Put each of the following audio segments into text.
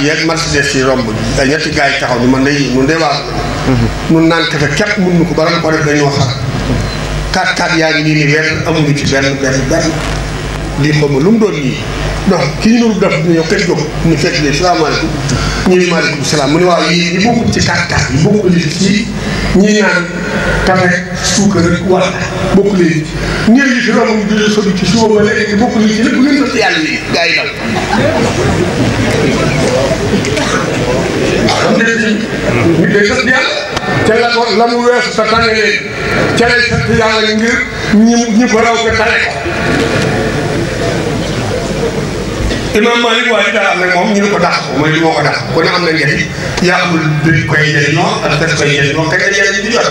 yeeg Mercedes yi romb ñetti gars yi taxaw ni man day nun day waar nun naan kafe képp mun nu ko bala ko def dañoo xar 4x4 yaa ngi nii ni wenn amuñu ci benn lii xaw ma lu mu doon nii donc kii ñu def ñëw kër jóg ñu fekk ne salaamaaleykum ñu ni maaleykum salaam mu ne waaw yii ñi bokkul ci 4x4 yi bokkul ci ñi naan kafe suukar rek wala bokku leen ñeer yi fi romb ñu di sobi ci suba ba léegi bokku leen ci lépp ngeen def yàlla yi gars yi dal xam ne ñu day sant yàlla te la ko la mu weesu sa tane leen ca lay sant yàlla ngir ñi ko raw te tane ko Imam Malik waaye daa am nag moom ñu ne ko dàq ko mooy li moo ko dàq kon am na njëriñ yaa xamul dañ koy jëriñoo ak des koy jëriñoo kañ la njëriñ di jot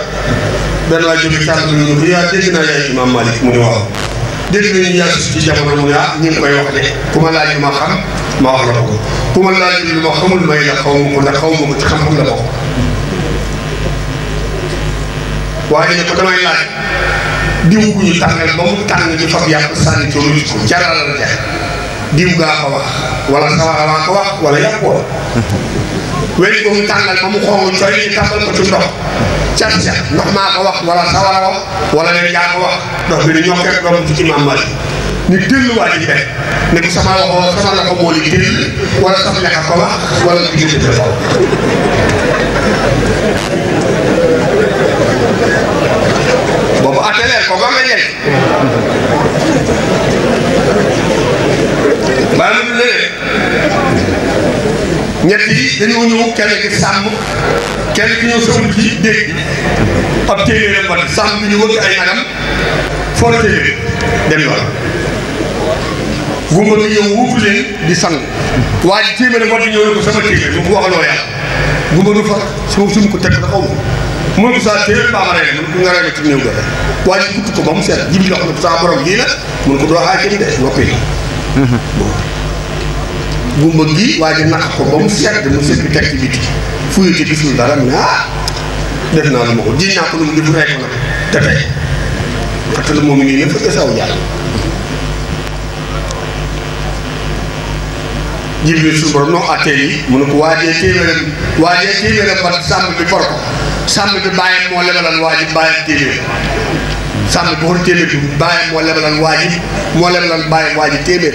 benn waay jóge càll bi ñu ko yaa dégg naa yaay Imam Malik mu ne waaw dégg nañu yaa sus ci jamono mu ne ah ñu ngi koy wax de ku ma laaj lu ma xam ma wax la ko ku ma laaj lu ma xamul may la xaw ma ko ndax xaw ma ko ci xam-xam la bokk waaye ne ko damay laaj diw gu ñu tàngal ba mu tàng ñu fab yàpp sànni ci ruuj ko jaral la jeex diw gaa ko wax wala sawara waa ko wax wala yàpp ko weñ ko mu tàngal ba mu xongu coy ñu tàmbal ko ci ndox cat ndox maa ko wax wala sawara wax wala leen yaa ko wax ndox bi ni ñoo fekk doom ci Imam Malik ni tëll waa ji fekk ne ko sama loxo moo li tëll wala sama lexa ko wax wala ki ñu def boobu atelier ko ba nga ñëw baa mu ne ñett yi dañoo ñëw kenn ki sàmm kenn ki ñëw sëmul ci dégg ab téeméer a mot sàmm bi ñu wëgg ay nagam foo la téeméer dem yoon gumba gi ñëw wuutu leen di sang waa ji téeméer a mot ñëw ne ko sama téeméer mu ko waxaloo yàlla gumba du fa suñu ko teg da xaw ma mun ko saa téeméer baa ma rey mun ko nga rey ma ci néew doxe waa ji kutt ko ba mu seet jibi wax na ko saa borom lii la mun ko doo xaakim de noppi gumba gi waa ji naq ko ba mu sedd mu sedd teg ci biti fuyute gisul dara mu ne ah def naa lu ma ko ji naa ko lu mu def rey ko nag te tey xatal moom nii ne fa saw jàll jibril suñu borom noo attee yi mu ne ko waajee téeméeram ba sàmm bi for ko sàmm bi bàyyam moo lebalan waa ji bàyyam téeméer sàmm bi xor téeméer bi bàyyam moo lebalan waa ji moo lebalan bàyyam waa ji téeméer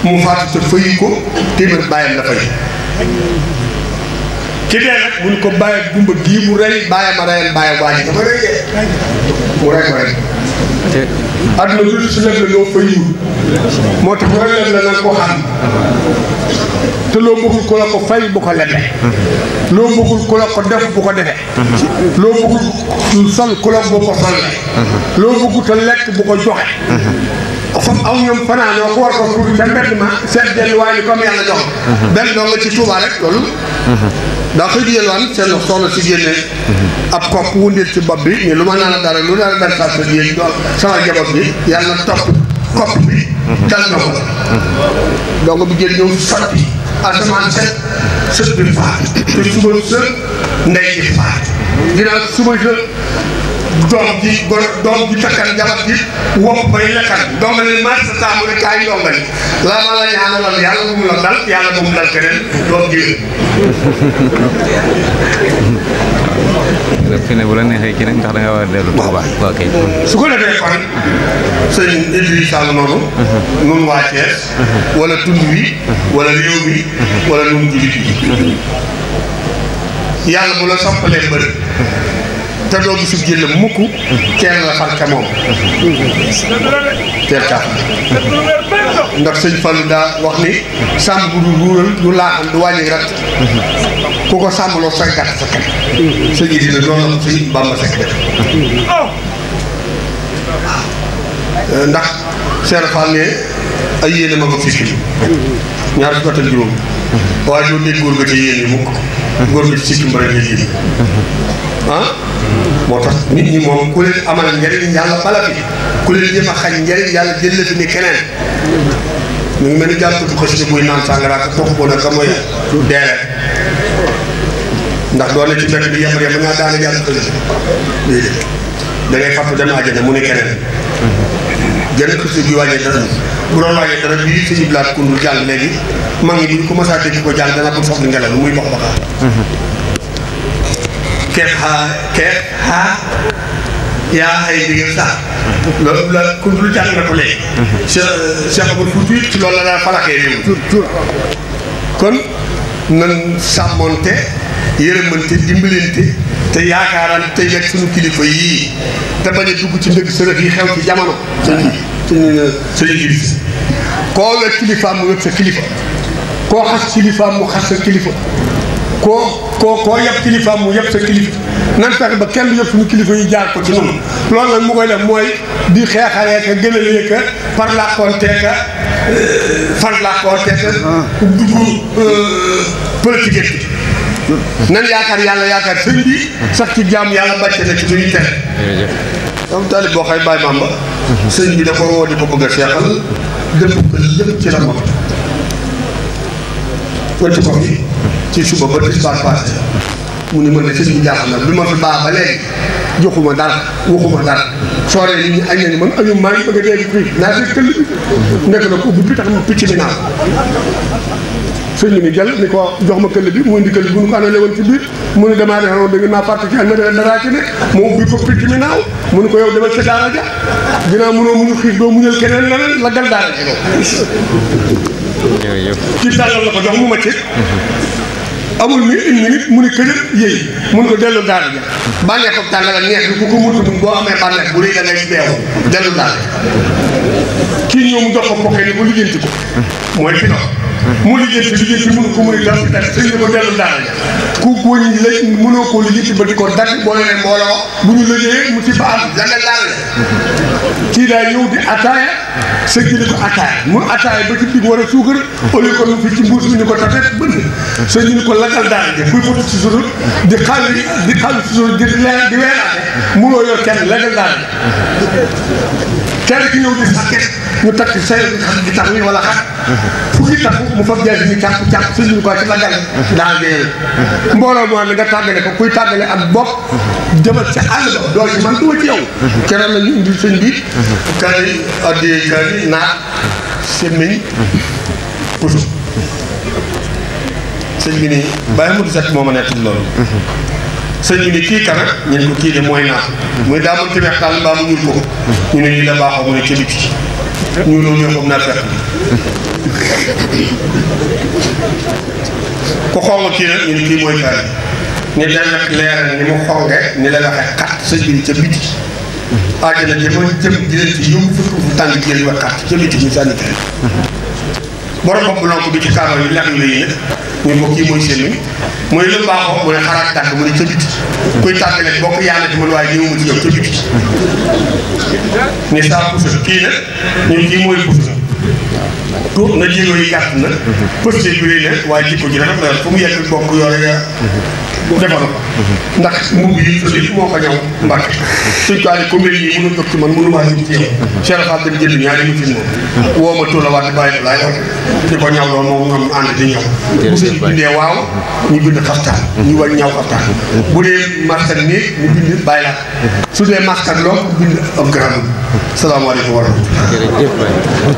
mu faatu te fayu ko téeméer bàyyam la fay ki dee nag bu ñu ko bàyyi gumba gii mu rey bàyyam a reyal bàyyam waa ji dafa rey mu rey ko rek adduna du si leb la loo fayu moo tax loo leb la nag ko xam te loo bëggul ku la ko fay bu ko leble loo bëggul ku la ko def bu ko defee loo bëggul sol ku la bu ko solle loo bëggul te lekk bu ko joxe fam aw ñoom fanaanoo ko war ko tuuti te mbedd ma seet delluwaay ni comme yàlla jox benn doo nga ci Tuubaa rek loolu daa xëy di yelwaan seen soxna si génne ab kopp wundeel ci bopp bi ni lu ma naan dara lu dara benn saa sa yéen sama jaboot bi yàlla na topp kopp bi dal na ko donc bi jël ñëw sotti asamaan set sët bi faat te suba sa ndey ji faat ginnaaw suba sa doom ji takkan jabar ji wopp bay lekkan donga leen mat sa taamu ne kaay ndongali la ma la ñaanalal yàlla bu mu la dal yàlla bu mu dal keneen doom ji fi ne bu la neexee ci nag ndax da nga war a dellu Tuuba ok su ko defee kon sëñ Idrissa noonu nun waa Thiès wala tund wi wala réew mi wala nun jullit yi yàlla bu la soppalee mbër te doo gisu jël mukk teel la far ca moom teel kaa ndax sëñ Fallou daa wax ni sàmm bu du ruural du laaxam du wàññi rat ku ko sàmmaloo sa gàtt sa kat sëñ yi dina doon la sëñ Bamba Seck def ndax Cheikh Fall ne ay yéene ma ko fikki ñaar fukki at ak juróom waaye doo dégg góor ga ci yéene mukk góor ga ci sikki mbara ngay yéene moo tax nit ñi moom ku leen amal njëriñ yàlla bala fi ku leen jëm a xañ njëriñ yàlla jël la fi ni keneen mu ngi mel ni jàppatu xasida buy naan sàngara ak tox ko nag mooy deere ndax doon na ci mbedd bi yem ngaa daana jàll xasida déedéet da ngay fàttu dem àjjana mu ni keneen gën xasida bi wàññee dara bu doon wàññee dara bii suñu blaat kundul jàll léegi mag ñi bu ñu commencé dégg ko jàll dana ko soxla ngelaw lu muy box baxaar keef xaa yaa ay digg sax loolu la kundul jàng na ko léegi Cheikh Abou Fouti ci loolu la daal falaxee réew kon nan sàmmonte yërëmante dimbalante te yaakaaraan te yegg suñu kilifa yii te bañ a dugg ci ndëgg sërëf yi xew ci jamono suñu gis koo wet kilifaam mu wet sa kilifa koo xas kilifaam mu xas sa kilifa koo yab kilifaam mu yab sa kilifa nan fexe ba kenn du yëpp suñu kilifa yi jaar ko ci noonu loolu nag mu koy def mooy di xeexalee ka gën a léeka par la konteeka far la konteeka dugg politique bi nan yaakaar yàlla yaakaar sëñ bi sax ci jaam yàlla bàcce na ci duñu tere am taalib boo xay bàyyi maam ba sëñ bi da ko woo di ko bëgg a seexal dëpp ko lépp ci la moom wëcc ko fi ci suba ba tisbaar passé mu ni mën ne sëñ bi jaaxal na bi ma fi baax ba léegi joxuma dara waxuma dara sooree nit ñi añ nañu man añu maa ngi bëgg a dégg fii naa dégg këll bi nekk na ko ubbi bi tax ma picc mi naaw sëñ bi ni jël ni ko jox ma këll bi mu indi këll bi bu nu ko anale woon ci biir mu ne damaa defoon da ngeen maa fàtte ci añ ma dee daraa ci ne mu ubbi ko picc mi naaw mu ne ko yow demal ca daara ja ginnaaw mënoo muñu xiif doo muñal keneen leneen la gal daara ci ci tàllal la ko jox mu ma ci amul mi une minute mu ni këjël yéy mun ko dellu daara ja bànneex ko tàngala neex bi ku ko mutu mun boo amee bànneex bu rëy da ngay beewu dellu daara kii ñëw mu jox ko pokke ni ko lijjanti ko mooy fi mu lijjanti mënu ko muy dal dal sëñ bi ko dellu daara ja ku wëñ la mënoo koo lijjanti ba di ko dagg boo leen mbooloo bu ñu lëjee mu ci ba am la nga daal kii daa ñëw di ataaya sëñ bi ni ko ataaya mu ataaya ba ci digg war a suukar au lieu ko lu fi ci mbuus mi ni ko tafet bënn sëñ bi ni ko lagal daara ja kuy fotu si sudur di xaal si sudur di weeraate mënoo yor kenn lagal daara ja kenn ki ñëw di sàkket ñu takk say di tax wi wala xat fukki tax mu fab jaay ni càpp sëñ bi ko ci lagal daal dee mbooloo moo ne nga tàggale ko kuy tàggale ak bopp jëmal ca àll ba doo ci man duma ci yow keneen la ñu indil sëñ bi kay addiyee kay naat semmiñ puso sëñ bi ni bàyyi mu di set moo ma nekk loolu sëñ bi ni kii kana ñu ne ko kii de mooy naat muy daa mën ci weex daal mbaa mu ñuul ko ñu ne lii la baaxoo mu ne ca biti ñu loolu ñoo xam naa fekk ku xong kii nag ñu ne kii mooy kaay ni day nag leeral ni mu xonge ni la waxee xat sëñ bi ca biti àjjana ji ma jëm di leen ci yóbbu fukk fu tàng jël wa xat ca biti ñu sànni kay borom bopp lonk bi ci kaaba yi lex yu la yi nag ñu ko kii mooy seen muy lu baaxoo mu ne xaraat tàgg mu ne ca biti kuy tàggale bokk yaana ci man waaye ñëwuma ci yow ca biti ni saa pusa kii nag ñu kii mooy pusa tuut na jéego yi gàtt na pëste bi rëy na waaye jikko ji rafet na fu mu yegg bokk yore ya defal ko ndax mbubb yi soli moo ko ñëw mbàkke suñ ko ali comme yi mënu jóg ci man mënu maa jóg ci yow Cheikh Fall dem jënd ñaari mu fin moom woo ma tuula waat bàyyi laay wax di ko ñaw loolu moom ñoom ànd di ñëw bu sëñ bindee waaw ñu bind xaftaan ñu wañ ñaw xaftaan bu dee maskat nii ñu bind bàyyi laat su dee maskat loo bind ab garam salaamaaleykum wa rahmatulah